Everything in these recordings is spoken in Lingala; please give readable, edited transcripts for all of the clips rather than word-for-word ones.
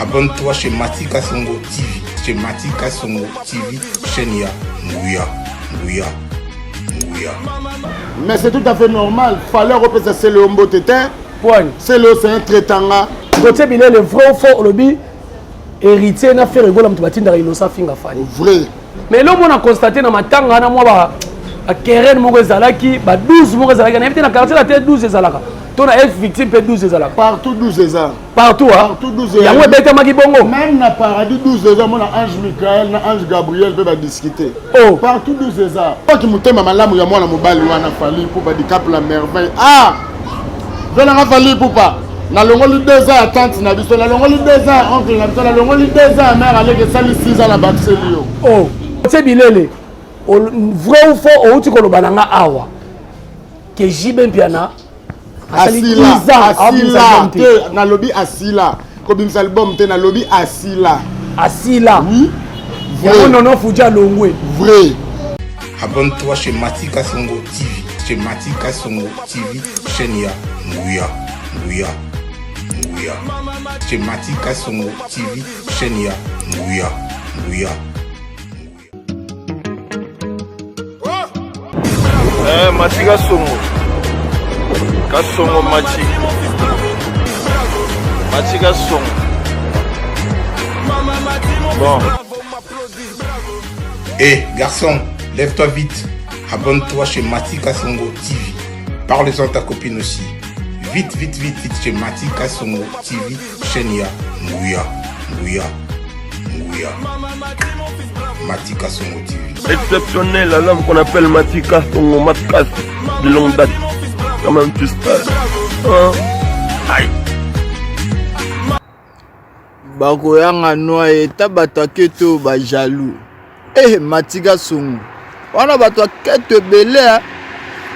Abonne-toi chez Matika Songo TV. Chez Matika Songo TV, chaîne ya Nguya, Nguya, Nguya. Mais c'est tout à fait normal. Fallait repesa Celeo mbote te. Poigne. Celeo c'est un traitanga. Gauthier Bilele vrai ou faux olobi héritier na Ferre Gola moto batindaka Innocent finga Fally. Vrai. Mais eloko mona constate na matanga wana mwa ba ba querelle moko ezalaki ba 12 moko ezalaki nayebi te na quartier la te 12 ezalaka to na F victime mpe 12 ezalaka. Partout 12 eza. Partout ah. Partout 12 Yango ebetamaki bongo. Même na paradis 12 eza mona ange Michael na ange Gabriel mpe ba discuter. Oh. Partout 12 eza. Oki motema malamu ya mwana mobali wana Fally Ipupa Dicap la merveille. Ah! Venanga Fally Ipupa. Nalongoli 2 ans ya tante na biso, nalongoli 2 ans ya oncle na biso, nalongoli 2 ans ya mère aleki esali 6 ans na bakiseli yo. Oh. Gauthier Bilele vrai ou faux outi koloba na nga awa que JB Mpiana asali 10 ans asila te nalobi asila kobimisa album te nalobi asila asila oui yango nono fuji alongwe vrai. Abonne-toi chez Matika Songo TV. Chez Matika Songo TV, chaîne ya Nguya, Nguya, Nguya. Chez Matika Songo TV, chaîne ya Nguya, Nguya. Eh, Mati Kasongo. Kasongo Mati. Mati Kasongo. Bon. Hé, eh, garçon, lève-toi vite. Abonne-toi chez Mati Kasongo TV. Parle-en à ta copine aussi. Vite, vite, vite, vite chez Mati Kasongo TV, chaîne ya Nguya, Nguya, Nguya. Mati Kasongo TV. Exceptionnel, l'homme qu'on appelle Mati Kasongo, Matkas, de longue date. Quand même, tu sais. Hein? Aïe. Bakoyanga noye ta bato ya keto ba jaloux eh matika songo wana bato ya keto ebele hein?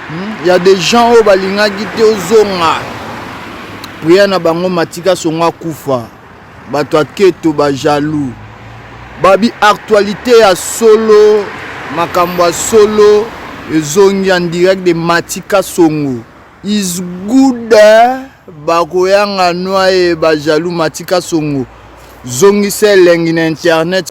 Hmm? ya des gens oyo balingaki te ozonga prière na bango matika songo akufa bato ya keto ba jaloux babi actualité ya solo makambo ya solo ezongi en direct de matika songo is good bakoyanga noye ba jaloux matika songo zongisa elengi na internet.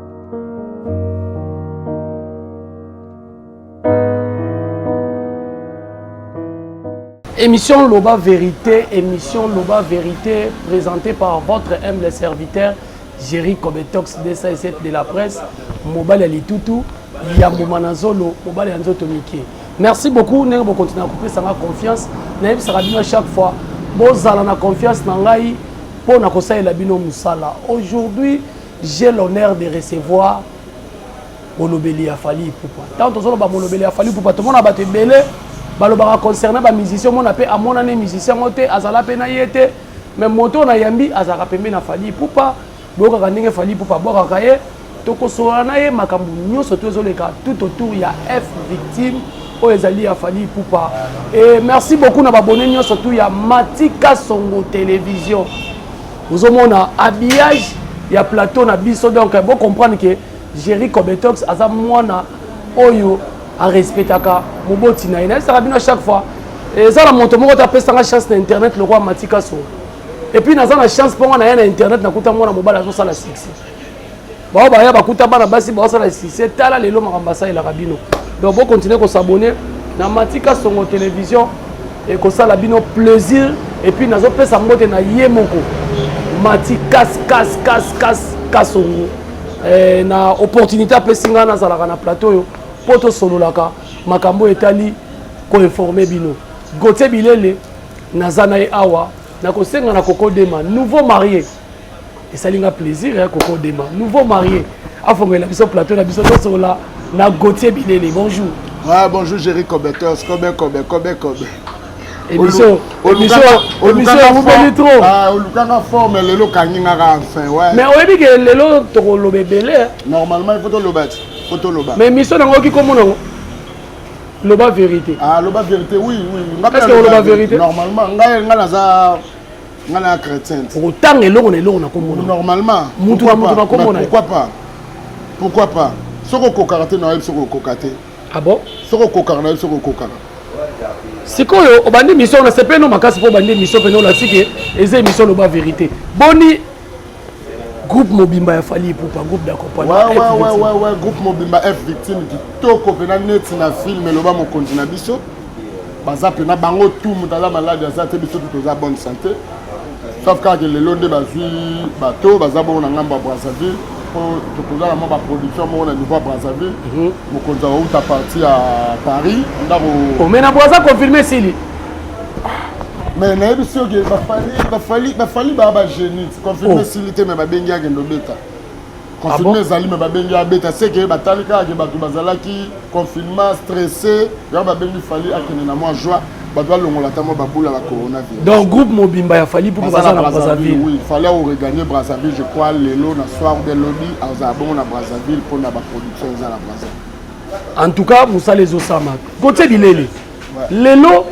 Émission Loba Vérité, émission Loba Vérité, présentée par votre humble serviteur, Jerry Kobetox 207 de la presse, Mobile Alitutu, ya mbuma na zolo, mobali ya nzoto mike. Merci beaucoup ndenge bo continuer kopesa nga confiance. Nayebisaka bino chaque fois bozala na confiance na ngai mpo na kosalela bino mosala. Aujourd'hui, j'ai l'honneur de recevoir molobeli ya Fally Ipupa. Ntango tozoloba molobeli ya Fally Ipupa, tomona bato ebele balobaka concernant ba musicien, omona mpe amonani musicien yango te, azala mpe na ye te, mais moto oyo nayambi azalaka pembeni na Fally Ipupa. Boyokaka ndenge Fally Ipupa abwakaka ye, tokosolola na ye makambo nyonso to ezoleka tout autour ya F victime oyo ezali ya Fally Ipupa. Et merci beaucoup na babone nyonso tout ya Matika Songo Télévision. Ozomona habillage ya plateau na biso, donc bo comprendre que Jerry Kobetox aza mwana oyo arespectaka moboti na ye. Nayebisaka bino chaque fois eza na moto moko te apesanga chance na internet lokola Matika Songo. Et puis naza na chance mpo nga naya na internet nakuta mwana mobali azosala succès. Bao baya bakuta bana basi baosala succès, tala lelo makambo basalelaka bino. Donc bo continuer ko s'abonner na Matika Songo Télévision ekosala bino plaisir. Et puis nazopesa mbote na ye moko Mati kas kas kas kas Kasongo eh, na opportunité apesi ngai nazalaka na plateau oyo mpo tosololaka makambo etali koinforme bino. Gauthier Bilele naza na ye awa nakosenga na Koko Dema nouveau marié, esali nga plaisir ya Koko Dema nouveau marié afongela biso plateau na biso tosolola na Gauthier Bilele. Bonjour. Ah, bonjour Jerry Kobetos, Kobe Kobe Kobe Kobe. Émission, émission, émission ewumeli trop. Ah, olukanga forme lelo okangi nga kaka enfin, ouais. Mais oyebi ke lelo tokoloba ebele. Normalement il faut toloba ti, faut toloba. Mais émission nango oki komona ngo loba vérité. Ah, loba vérité, oui, oui. Est-ce que oloba vérité? Normalement, ngai ngai naza ngai na chrétien. Okotanga eloko na eloko na komona. Normalement. Mutu na mutu na komona. Pourquoi pas? Pourquoi pas? Soko okokaka te na yebi soko okoka te. Ah bon? Soko okokaka na yebi soko okokaka. Sikoyo obandi émission na sepeno makasi po obandi émission pene olati ke eza émission loba vérité. Boni. Groupe mobimba ya Fally Ipupa, groupe d'accompagnement. Ouais, ouais, ouais, ouais, ouais, groupe mobimba F victime kitoko pena neti na film eloba mokonzi na biso. Baza pena bango tout moto aza malade aza te, biso tout toza bonne santé. Sauf kaka lelo nde bazwi bato baza bongo na ngambo ya Brazzaville mpo tokoza na mwa baproduction moko na niveau ya Brazzaville. Mokonzi akouta parti ya Paris ndako. Oh, mais na Brazza confirmé sili. Mais nayebi soki bafali bafali bafali baa bagénie confirme. Oh. Esili te, mais babengi akende obeta confirme. Ah bon? Ezali, mais babengi abeta seke batali kaka ke bato bazalaki confinement, stressé, yango babengi Fally akende na mwa joie, bato balongola ata mwa babula ba coronavirus. Donc groupe mobimba ya Fally Ipupa baza na Brazzaville. Oui, fallait oregagner Brazzaville, je crois lelo na soir ou bien lobi azala bongo na Brazzaville mpona baproduction eza na Brazzaville. En tout cas, mosala ezosama. Gauthier Bilele, lelo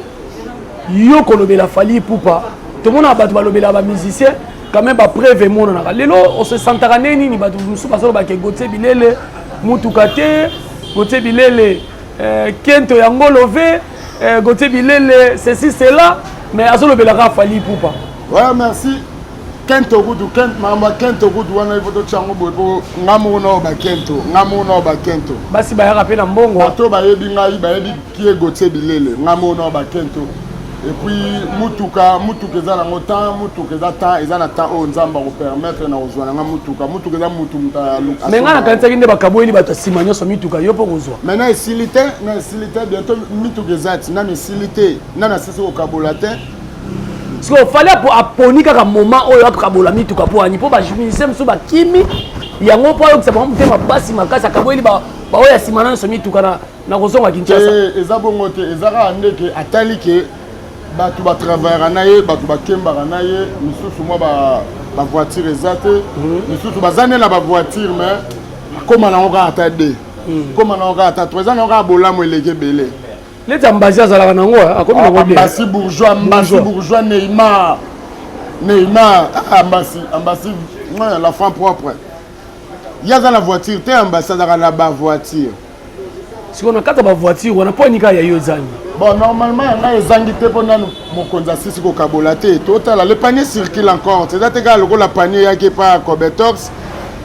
yo kolobela Fally Ipupa, tomona bato balobela bamusicien quand même, bapreuve emonanaka. Lelo osesantaka nde nini? Bato mosusu bazolobaka Gauthier Bilele mutuka te, Gauthier Bilele kento yango love, Gauthier Bilele ceci cela, mais azolobelaka Fally Ipupa. Ouais, merci. Kento kutu, makambo ya kento kutu wana ifo totya yango boye, mpo nga moko nao bakento, nga moko nao bakento. Basi bayaka mpe na mbongo. Bato bayebi ngai, bayebi kie Gauthier Bilele, nga moko nao bakento. Et puis mutuka, mutuka eza nango temps, mutuka eza temps, eza na temps oyo Nzambe akopermettre na kozwa nanga mutuka. Mutuka eza mutu, mutu. Mais ngai nakanisaki nde bakaboyeli bato ya nsima nyonso mituka, yo mpo kozwa. Mais na esili te, na esili te. Bientôt mituka eza ti nano esili te, nano asisi kokabola te. Sikoyo Fally aponi kaka moment oyo akabola mituka mpo ani? Mpo bamusicien mosusu bakimi yango, mpo ayokisa bango motema basi makasi, akaboyeli baoyo ya nsima na nyonso mituka na kozonga Kinshasa. Te, eza bongo te. Eza kaka ndeke atali ke bato batravaillaka na ye, bato bakembaka na ye, misusu mwa bavoiture eza te, misusu baza nde na bavoiture, mais akóma nango kaka ata de kóma nango kaka ata trois, eza nango kaka bolamu eleki ebele. Neti Ambasi azalaka nango, akomi nango bien. Ambasi bourgeois, Ambasi bourgeois, Neymar, Neymar, ah, Ambasi, Ambasi, ouais, l'enfant propre, ye aza na voiture te, Ambasi azalaka na bavoiture. Sikoyo na kati ya bavoiture wana, mpo ani kaka ya yo ezangi? Bon, normalement yanga ezangi te, mpo nanu mokonzi asisi kokabola te. Totala, le panier circule encore, eza te kaka lokola panier eyaki epa Cobetox,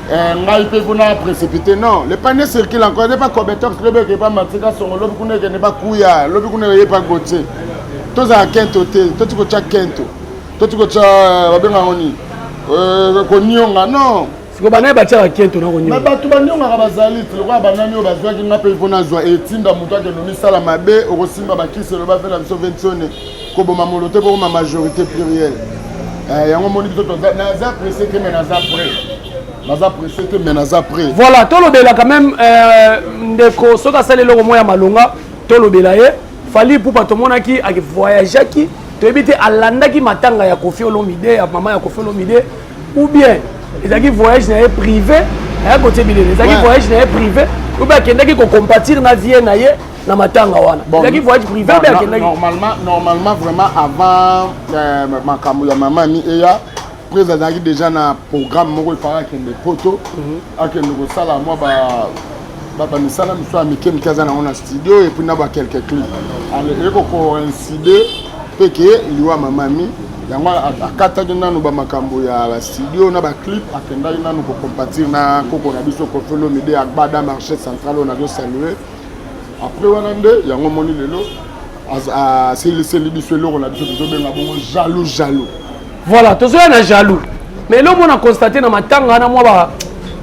ngai mpe mpona précipité. Non, le panier circule encore, eza epa Cobetox, lobi eke epa Matika Songo, lobi kuna ekende bakuya, lobi kuna eye epa Gautier. Tozala kento te, toti kotya kento, toti kotya, babengango nini, konionga, non. Sikoyo banaye batiaka kento na Me konionga? Bato baniongaka bazali ti lokola banani oyo bazwaki, nga mpe ifo nazwa. Etinda moto akende misala mabe, okosimba bakisi. Eloba mpe na biso Ventione, koboma molo te, pokoma majorité pluriel. Yango omoni biso naza pressé te, mais naza prêt, naza pressé te, mais naza prêt. Voilà, tolobela quand même ndeko soki asali eloko moko ya malonga, tolobela ye. Fally Ipupa, tomonaki avoyageaki, toyebi te alandaki matanga ya Koffi Olomide, ya mama ya Koffi Olomide, ou bien ezalaki voyage na ye privé aya kotie bilele, ezalaki voyage na ye privé ou bien akendaki kocompatir na vie na ye na matanga wana, ezalaki voyage privé ou bien akendaki? Normalement, vraiment, avant makambo ya mama mi eya, président azalaki déjà na programme moko, efaka akende poto, akende kosala mwa bamisala mosusu ya mike mike aza nango na studio, et puis na baquelques clip. Ekocoïncide mpe ke liwa mamami yango, akataki nanu bamakambo ya bastudio na baclip, akendaki nanu kocompatir na koko na biso Koffi Olomide, Agbada marché central oyo nazosalue. Après wana nde yango moni lelo aseliseli biso eloko na biso tozobenga bongo jaloux, jaloux. Voilà, tozoya na jaloux, mais eloko mona constate na matanga wana, mwa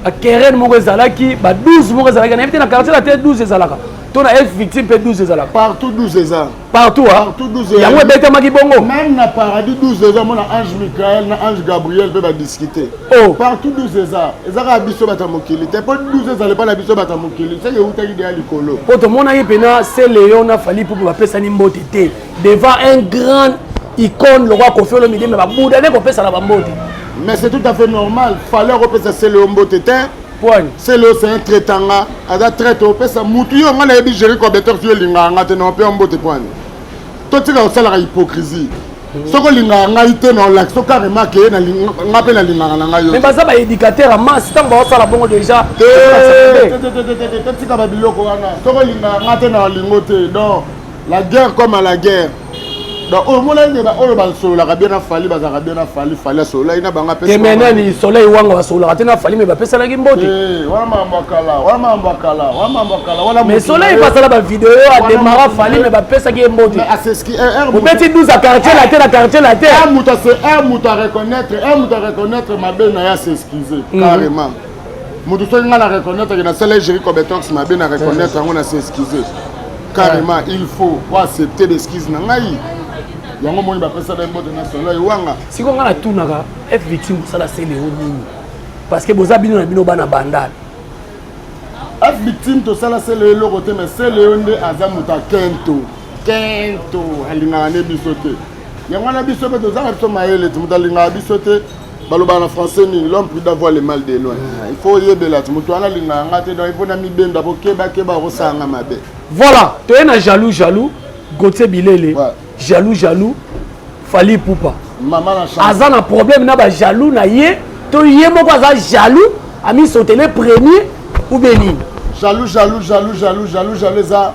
baquerelle moko ezalaki, ba 12 moko ezalaki, nayebi te na quartier na te 12 ezalaka to na F victime mpe 12 ezalaka. Partout 12 eza. Partout. Partout 12. Yango ebetamaki bongo. Même na paradis 12 eza, mona ange Michael na ange Gabriel mpe badiscute. Oh. Partout 12 eza, eza kaka biso bato ya mokili te, mpo 12 ezala epa na biso bato ya mokili, seke eutaki deya likolo. Mpo tomonaki mpena Celeo na Fally Ipupa bapesani mbote te devant un grand icône lokola Koffi Olomide, mais babuda nde kopesana bambote. Mais c'est tout à fait normal, fallait akopesa Celeo mbote te. Poani? Celeo, c'est un traitanga, aza traite. Opesa mutu yo, nga nayebi Géri Cobetor, yo olingaka nga te, na ope mbote poani? Totika kosalaka hypocrisie. Soki olingaka ngai te, na olakisa carrément ke nga mpe nalingaka na ngai yo. Mais baza baéducateur ya masse, ntango baosala bongo déjà. Totika babiloko wana. Soki olingaka nga te, na olingo te. Donc la guerre comme à la guerre. Donc oyo omonaki ke oyo basololaka bien na Fally, bazalaka bien na Fally, Fally asololaki na bango, apesi te. Mais nani, Soleil Wanga basololaka te na Fally, mais bapesanaki mbote. Eh, wana makambo ya kala, wana makambo ya kala, wana makambo ya kala wana. Mais Soleil basala bavideo, ademara Fally, mais bapesaki ye mbote. Obeti 12 ya Quartier la te, na Quartier la te. Un moto un moto areconnaître, un moto areconnaître mabe na ye, as'excuse carrément. Moto soki ngai na reconnaître ke nasala Géri Cobetox mabe, na reconnaître yango, na s'excuse carrément. Il faut oaccepter l'excuse na ngai. Yango moni bapesaka mbote na Soleil Wanga. Sikoyo ngai natunaka, F Victime kosala Celeo nini? Parce que boza bino na bino bana Bandal. F Victime tosala Celeo eloko te, mais Celeo nde aza moto akento kento, alingaka nde biso te. Yango wana biso mpe tozanga biso mayele te. Moto alingaka biso te, balobaka na français nini? L'homme prudent voit le mal de loin. Il faut oyebela ti moto wana alingaka nga te, donc il faut na mibenda po kebakeba, akosala nga mabe. Voilà, toye na jaloux jaloux Gautier Bilele. Jaloux jaloux Fally Ipupa. Mama na chance. Aza na problème na bajaloux na ye to ye moko aza jaloux, amisotele premier ou bien nini? Jaloux jaloux jaloux jaloux jaloux jaloux eza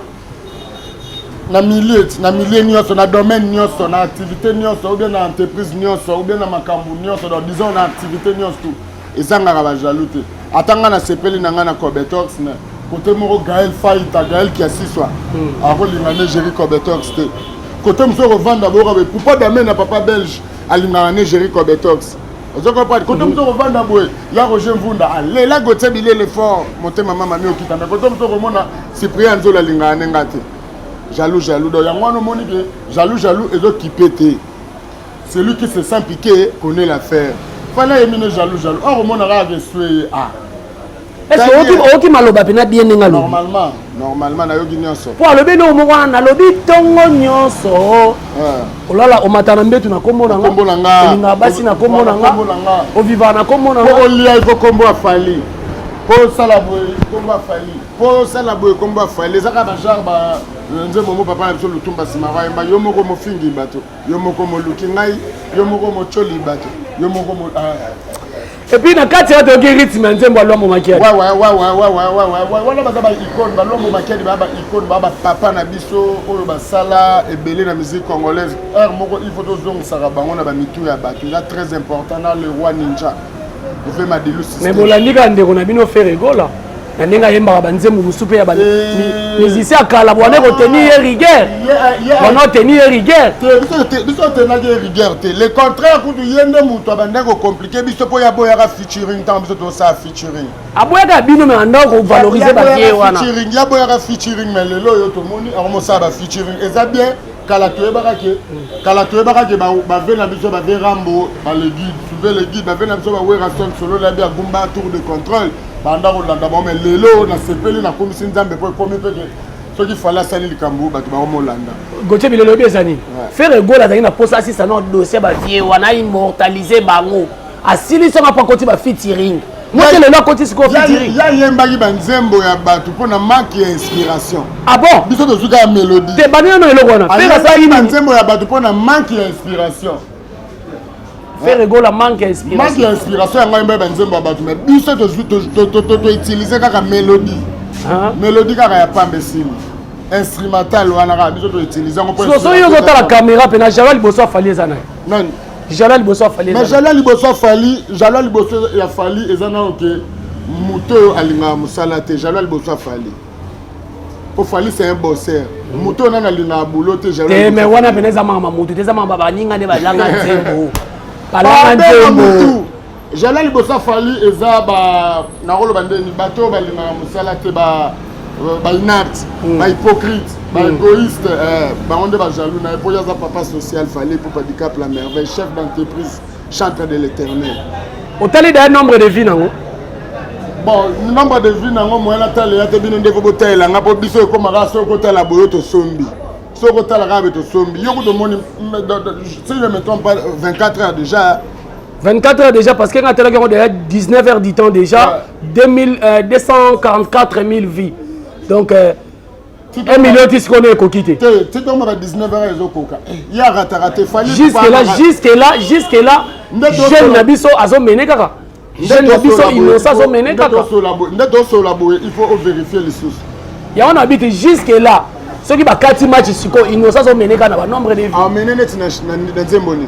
na milieu nyonso, na domaine nyonso, na activité nyonso, ou bien na entreprise nyonso, ou bien na makambo nyonso. Donc disons na activité nyonso tout ezangaka bajaloux te. Ata ngai nasepeli na ngai na Cobetox, mais côté moko Gaël Faita, Gaël Kiasiswa akolinga nde Géri Cobetox te. Côté mosusu okovanda boyoka boye, Pupa Dame na papa belge alingaka nde Géri Cobetox, ozo comprendre? Côté mosusu okovanda boye, ya Roger Mvunda alela Gautier Bilele fort, motema mama mi okita. Mais côté mosusu okomona Cyprien Nzolo alingaka nde nga te. Jaloux jaloux, donc yango wana omoni ke jaloux jaloux ezokipe te. Celui qui se sent piqué connaît l'affaire. Fana ye mine jaloux jaloux, or omona kaka ke swe ye ah. Est ce que oyoki maloba mpena bien ndenge alobi? Normalement nayoki nyonso. Mpo alobi eloko moko wana, nalobi ntongo nyonso olala, omata na mbetu na nkombo na Nkombo na nga. Olingaka basi na nkombo na nga. Nkombo na nga. Ovivaka na nkombo na mpo nga. Olia, il faut nkombo ya Fally. Mpo osala boye, nkombo ya Fally. Mpo osala boye, nkombo ya Fally. Eza kaka bagenre ba nzembo mo papa na biso Lutumba nsima ayemba: yo moko mofingi bato, yo moko moluki ngai, yo moko motyoli bato, yo moko mo ah. Et puis na kati ya toyoki rythme ya nzembo ya Lwambo Makiadi. Wawawawawawawa, wana baza baicône. Balwambo Makiadi baa baicône, baa bapapa na biso oyo basala ebele na musique congolaise. Heure moko il faut tozongisaka bango na bamitu ya bato, eza très important. Na le roi ninja ofe Madilu. Mais bolandi kaka ndeko na bino Ferre Gola na ndenge ayembaka banzembo mosusu mpe ya bamusicien ya kala, bwana koteni ye rigueur, bwana oteni ye rigueur. Biso otenaki ye rigueur te, le contraire kutu. Ye nde moto abandaki kocompliquer biso mpo ya boyaka featuring ntango biso tosala featuring. Aboyaka bino, mais anda kovaloriser bavieux wana. Featuring ya boyaka featuring, mais lelo oyo tomoni akomosala bafeaturing, eza bien. Kala toyebaka ke bavieux na biso, bavieux Rambo, bale guide, souve le guide, bavieux na biso baWerrason solo labi agumba tour de contrôle, banda kolanda bango. Mais lelo nasepeli, nakomisi Nzambe mpo ekomi mpe ke soki Fally asali likambo, bato bakomolanda. Gautier Bilele, oyebi eza nini? Ferre Gola azalaki na posa asisa na dossier bavieux wana, aimmortaliser bango, asilisi yango mpo akoti bafeaturing mote. Lelo akoti sikoyo featuring. Ya yembaki banzembo ya bato mpo na manque ya inspiration. Ah bon? Biso tozwi kaka mélodie. Te, bandi nano eloko wana. Ferre asalaki nini? Banzembo ya bato mpo na manque ya inspiration. Ferre Gola manque ya manque inspiration. Ya inspiration, yango ayembaki banzembo ya bato, mais biso toutilise kaka mélodie. Mélodie kaka ya pamba, esili, instrumental wana kaka biso toutilise yango mpo. Soki ozotala caméra mpena, jaloux liboso ya Fally eza na ye? Nani? Jaloux liboso ya Fally. Mais jaloux liboso ya Fally, jaloux liboso ya Fally eza nano ke moto oyo alingaka mosala te. Jaloux liboso ya Fally, po Fally c'est un bosseur. Moto oyo nano alingaka boulot te, jaloux. Te, mais wana pene eza makambo motu te, eza makambo baninga nde balanga nzembo, balanga nzembo. Jaloux liboso ya Fally eza ba, nakoloba ndeni, bato oyo balingaka mosala te, ba bainapte, bahypocrite, baégoïste, bango nde bajaloux na ye, mpo ye aza papa social. Fally Ipupa Dicap la Merveille, chef d'entreprise, chantre de l'éternel. Otali daya nombre de vues nango? Bon, nombre de vues nango, moyen natalela te. Bino ndeko botalelanga, mpo biso ekomaka soki okotala boyo tosombi, soki otala kaka be tosombi yo kutu omoni, si je me trompe pas, 24 heures déjà. 24 heures déjà, parce que nga telaki yango déjà 19 heures du temps déjà, ouais. 2000, 244 000 vues, donc 1 million ti sikoyo ekoki te. Te, ti tongaka 19 heures ezokoka, ye arataka te Fally. Jusque là, jusque là, jusque là, jeune na biso azomene kaka, jeune na biso innocent azomene kaka. Nde tosola boye, il faut ovérifie lisusu. Yango na bi te, jusque là. Soki bakati match sikoyo, Innocent azomene kaka na banombre de vues. Amene neti na nzembo nini?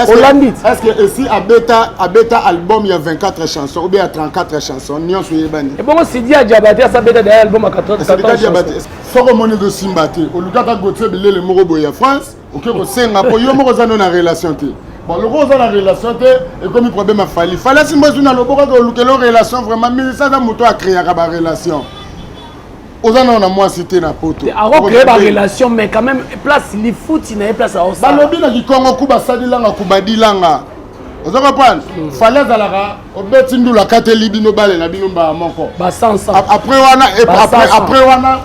Olandi. Est-ce que esi abeta album ya 24 chansons ou bien ya 34 chansons nyonso eyebani? Ebongo Sidi Adiabate asabeta d'ailleurs album ya 14 chansons. Soki omoni ezosimba te, olukaka Gautier Bilele moko boye ya France, oke kosenga mpo yo moko oza no na relation te. Bon, loko oza na relation te, ekomi problème ya Fally. Fally asimba ezwi na loboko kaka olukela relation. Vraiment, ministre aza moto acréaka barelation. Oza nao na mwasi te na poto. Akocréer barelation, mais quand même place lifuti na ye, place aosala. Balobi na kikongo ku basalilanga kubadilanga, oza comprendre? Fally azalaka obeti ndula, akateli bino bale na bino mbala moko. Basansa. Après wana, après wana,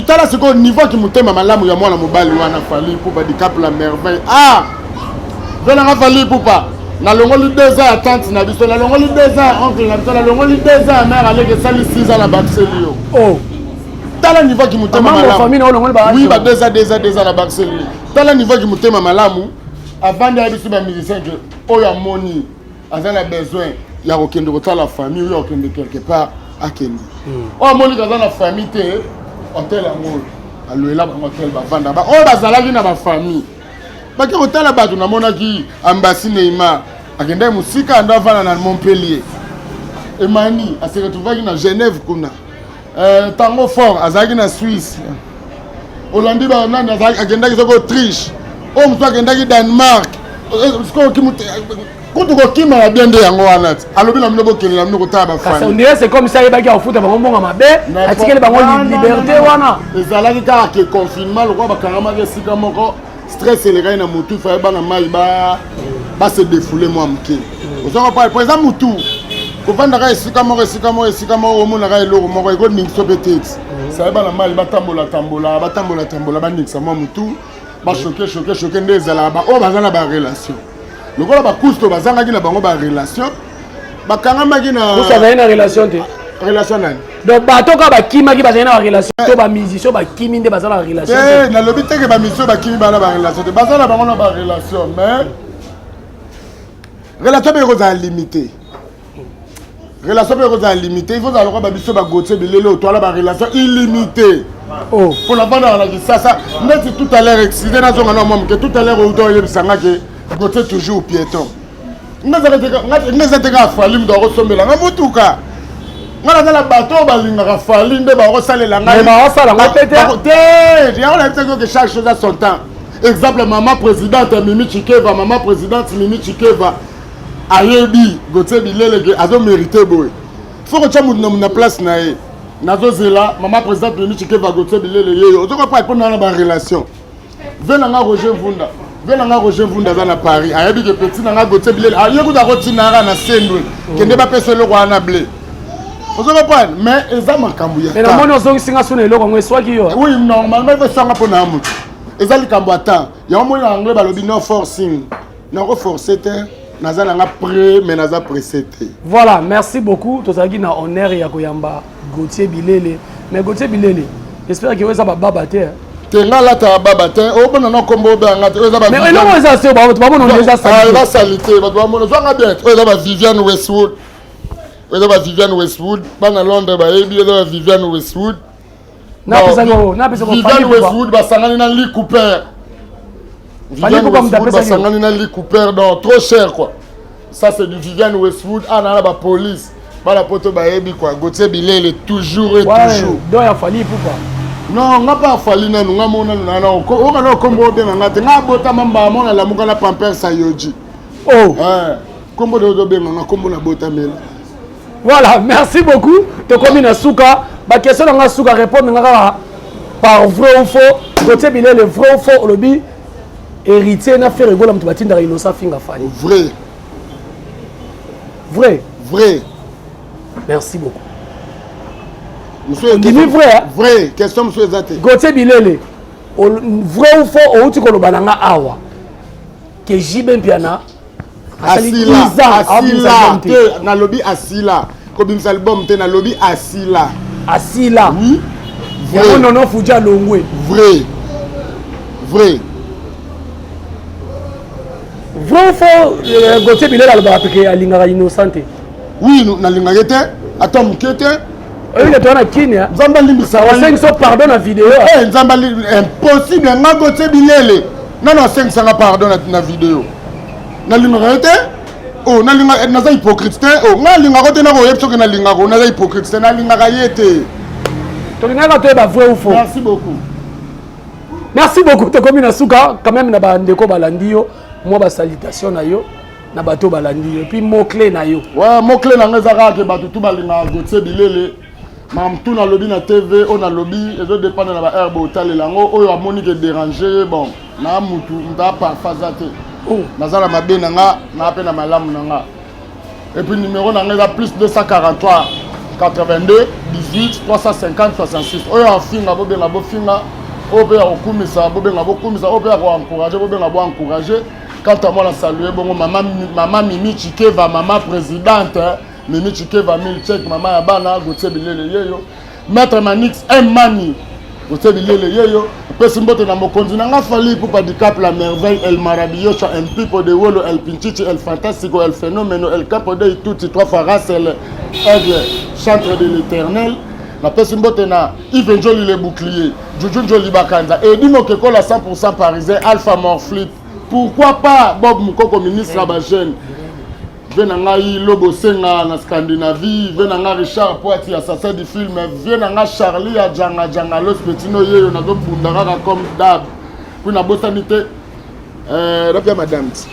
tala sikoyo niveau ki motema malamu ya mwana mobali wana Fally Ipupa Dicap la Merveille. Ah, ve nanga Fally Ipupa, nalongoli 2 ans ya tante na biso, nalongoli 2 ans ya oncle na biso, nalongoli 2 ans ya mare aleki, esali 6 ans na bakiseli yo. Oh. Tala niveau ki motema malamu. Oui, ba 2 ans, 2 ans, 2 ans na bakiseli. Tala niveau ki motema malamu. Avandi, ayebi bamusicien ke oyo amoni aza na besoin ya kokende kotala famille, oyo akende quelque part, akende. Oyo amoni aza na famille te, hotel yango oyo alwela bango hotel, bavanda. Oyo bazalaki na bafamille bake kotala bato. Namonaki Ambasi Neymar akendaki mosika, ando avanda na Montpellier. Emani ase retrouvaki na Genève kuna. Tango Fort azalaki na Suisse. Olandi banani akendaki soki Autriche, oyo mosusu akendaki Danemark. Kutu kokima ya bien nde yango wana ti alobi na bino bokende na bino kotala bafamille. C'est comme ça ayebaki akofuta bango mbongo mabe, atikeli bango liberté wana. Ezalaki kaka ke confinement, lokola bakangamaki esika moko, stress elekaki na motu, faye bana mai base défoule mwa moke. Ozonga po eza motu kovandaka esika moko, esika moko, esika moko, omonaka eloko moko ekoningisa mpe te. Ti saye bana mai batambola tambola, batambola tambola, baningisa mwa motu, bachoquer choquer choquer. Nde ezalaka baoyo baza na barelation, lokola bakusto bazangaki na bango barelation, bakangamaki na Azali na relation te. Relation nani? Donc bato kaka bakimaki bazali na barelation to bamusicien bakimi nde baza na relation? Te, nalobi teke bamusicien bakimi baa na barelation te. Baza na bango na barelation, mais relation mpe ekozala limité. Relation mpe ekozala limité. Il faut ozala lokola babiso baGautier Bilele, otwala barelation illimité. Mpona vandaka na Kisasa neti tout à l'heure. Excuse, nazonga na mwa moke. Tout à l'heure outa oyebisanga ke Gautier toujours piéton. Nga eza te kaka Fally moto akosombela nga motuka. Nga naza na bato oyo balingaka Fally nde bakosalela ngai te. Yango nayebisaki oke chaque chose a son temps. Exemple, mama présidente Mimi Chikeva, mama présidente Mimi Chikeva ayebi Gautier Bilele ke azomérite boye. Faut kotya motu na place na ye. Nazozela mama présidente Mimi Chikeva, Gautier Bilele yeyo. Ozokopa mpo na barelation. Ve na nga Roger Vunda, ve na nga Roger Vunda aza na Paris, ayebi ke petit na nga Gautier Bilele aye kuta kotina kaka na sendwe, kende bapesa eloko wana ble. Ozo comprendre? Mais eza makambo ya Mais namoni ozongisinga so na eloko yango eswaki yo. Oui, normalement il faut sanga mpo na ya motu. Eza likambo ya temps. Yango moni na anglais balobi no forcing. Nakoforce te, naza nanga prêt, mais naza pressé te. Voilà, merci beaucoup. Tozalaki na honneur ya koyamba Gautier Bilele. Mais Gautier Bilele, j'espère que oyo eza bababa te. Te, nga alataka baba te. Obona na nkombo obeyanga te. Oyo eza Mais eloko eza se bato bamona eza saleté. Eza saleté, bato bamona zwanga bien. Oyo eza ba Viviane Westwood, oyo eza ba Viviane Westwood. Bana Londres bayebi, eza ba Viviane Westwood. Viviane Westwood basangani na Lee Cooper. Viviane Westwood basangani na Lee Cooper, donc trop cher quoi. Ça, c'est du Viviane Westwood. Ah, na ba police, bana poto bayebi quoi. Gautier Bilele, toujours et toujours. Donc ya Fally Ipupa? Non, nga mpe afali nanu. Nga mo nanu nana oka na okombo obenga nga te. Nga abotama mbaa mo nalamuka na pampers ayoji. Oh. Kombo de ozobenga nga, kombo na botamela. Voilà, merci beaucoup. Tokomi na suka baquestion na nga suka. Répondre nga kaka par vrai ou faux. Gautier Bilele, vrai ou faux, olobi Héritier na Ferre Gola moto batindaka Innocent finga Fally? Vrai. Vrai? Vrai. Merci beaucoup. Ondimi vrai? Vrai. Question mosusu eza te. Gautier Bilele, vrai ou faux, outi koloba na nga awa ke JB Mpiana asali 10 ans asila te. Nalobi asila kobimisa album te, nalobi asila. Asila? Oui. Yango Nono Fuji alongwe? Vrai, vrai. Vrai ou faux, Gautier Bilele alobaka peke alingaka Innocent te? Oui, nalingaki te, ata moke te. Oyebi toza na Kin. Nzambe alimbisa. Osengi so pardon na video. Eh, Nzambe, impossible. Nga Gautier Bilele, nano asengisanga pardon na video? Nalingaka ye te. Oh, nalinga, naza hypocrite te. Oh, nga alingaka te, nakoyebi soki nalingaka. Naza hypocrite te, nalingaka ye te. Tolingaka toyeba vrai ou faux. Merci beaucoup. Merci beaucoup. Tokomi na suka quand même. Na bandeko balandi yo, mwa basalutation na yo na bato balandi yo, et puis mot clé na yo. Ouais, mot clé na nga eza kaka ke bato tu balingaka Gautier Bilele. Makambo tu nalobi na TV, oyo nalobi ezodépendre na baheure botalela yango. Oyo amoni ke dérange, bon, na mutu mutu aparfa aza te. Naza na mabe na nga, naa mpe na malamu na nga. Et puis numéro na nga eza plus 243 82 18 350 66. Oyo afinga, bobenga, bofinga. Oyo mpe ya kokumisa, bobenga, bokumisa. Oyo mpe ya koencourage, bobenga, boencourage. Quant à moi, na salue bongo mama, mama Mimi Chikeva, mama présidente Mimi Chikeva Milchek, mama ya bana Gautier Bilele yeyo, maître Manix M Mani, Gautier Bilele yeyo. Apesi mbote na mokonzi na nga Fally Ipupa Dicap la Merveille, El Maravilloso, El Pipo de Wolo, El Pinchichi, El Fantastico, El Phénomène, El Capo de Ituti, trois fois Russell, Aigle, chantre de l'Éternel. Napesi mbote na Yves Njoli le bouclier, Juju Njoli Bakanza, Edi Mokekola 100% parisien, Alpha Morflip, pourquoi pas Bob Mukoko, ministre ya bajeune. Vie na ngai Lobo Senga na Scandinavie, vie na ngai Richard Poiti, assassin du film, vie na ngai Charlie ya Janga Janga Los Petino yeyo, nazobunda kaka comme d'hab. Puis nabosani te rapia madame ti.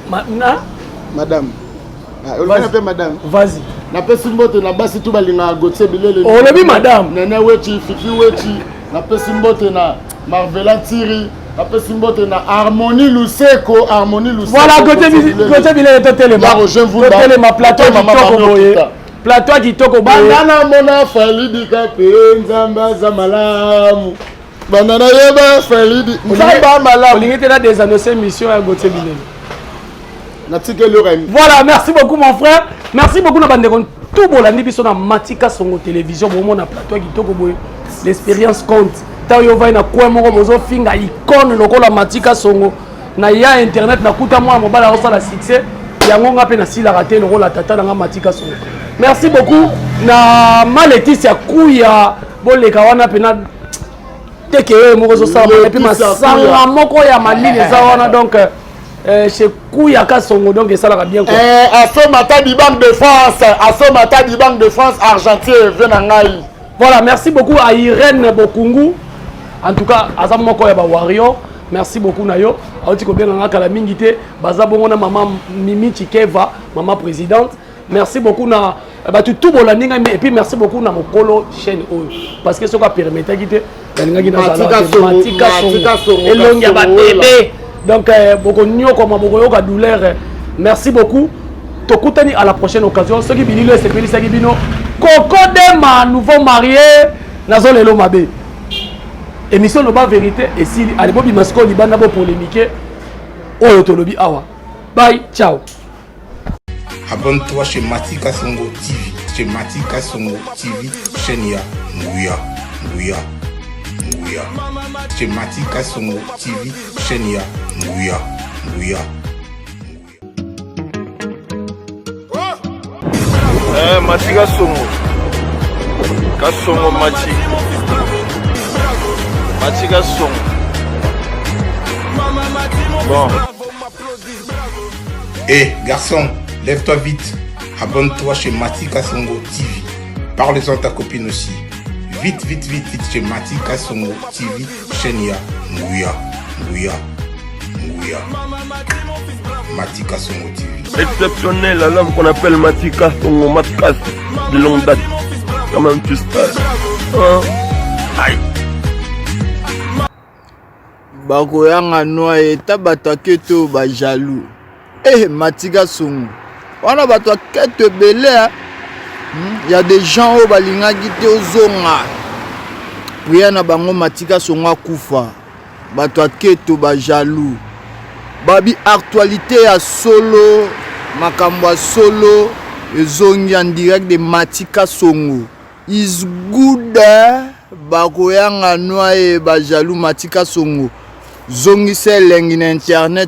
Na madame. Ah, olobi na mpe madame. Vas-y. Napesi mbote na basi tu balingaka Gautier Bilele. Olobi madame. Nene Wechi, Fifi Wechi. Napesi mbote na Marvela Tiri, napesi mbote na Harmonie Luseko, Harmonie Luseko. Voilà, Gautier Bilele, totelema. Ya Roger Mvunda. Totelema, plateau Mama kitoko Mario boye. Kita. Plateau kitoko boye. Banda namona Fally Dicap, Nzambe aza malamu. Banda nayeba Fally, Nzambe malamu. Olingi te na désannoncer émission ya Gautier Bilele. Natikeli yo. Voilà, merci beaucoup mon frère. Merci beaucoup na bandeko tout bolandi biso na Matika Songo Télévision, bomona plateau kitoko boye. L'expérience compte. Ntango yo ovai na coin moko, bozofinga icône lokola Matika Songo na ya internet, nakuta mwana mobali akosala succès yango, nga mpe nasilaka te lokola tata na nga Matika Songo. Merci beaucoup na Maletisi Kuya, boleka wana mpena teke oyo moko ezosala, et puis masanga moko ya malili eza wana. Donc chez Kuya Kasongo, donc esalaka bien quoi. Eh, Asso Matadi, Banque de France, Asso Matadi, Banque de France, Argentier, vie na ngai. Voilà, merci beaucoup à Irène Bokungu. En tout cas, aza moko ya ba warrior. Merci beaucoup na yo. Auti kobenga nga kala mingi te, baza bongo na mama Mimi Chikeva, mama présidente. Merci beaucoup na bato tout bolandi ngai, et puis merci beaucoup na mokolo chaîne oyo, parce que soki apermettaki te, nalingaki nazala. Matika Songo, elongi ya babebe. Donc bokonyokoma, bokoyoka douleur. Merci beaucoup, tokutani à la prochaine occasion. Soki bililo esepelisaki bino, Koko Dema, nouveau marié, nazolelo mabe. Émission Loba Vérité esili. Ale, bobima sikoyo libanda, bopolémique oyo tolobi awa. Bye, ciao. Abonne-toi chez Matika Songo TV. Chez Matika Songo TV, chaîne ya Nguya, Nguya, Nguya. Chez Matika Songo TV, chaîne ya Nguya, Nguya. Eh, Matika Songo. Kasongo Mati. Matika Songo. Bon. Hé, garçon, lève-toi vite. Abonne-toi chez Matika Songo TV. Parle-en à ta copine aussi. Vite, vite, vite, vite chez Matika Songo TV, chaîne ya Nguya, Nguya, Nguya. Matika Songo TV. Exceptionnel, l'homme qu'on appelle Matika Songo Matkas de longue date. Quand même, tu sais. Hein? Aïe. Bakoyanga noa eta bato aketo bajaloux. Eh, Matika Songo wana, bato aketo ebele. Ya des gens oyo balingaki te ozonga, prière na bango Matika Songo akufa. Bato aketo, bajaloux, babi actualité ya solo, makambo ya solo ezongi en direct de Matika Songo is good. Bakoyanga noa ye, bajaloux. Matika Songo, zongisa elengi na internet.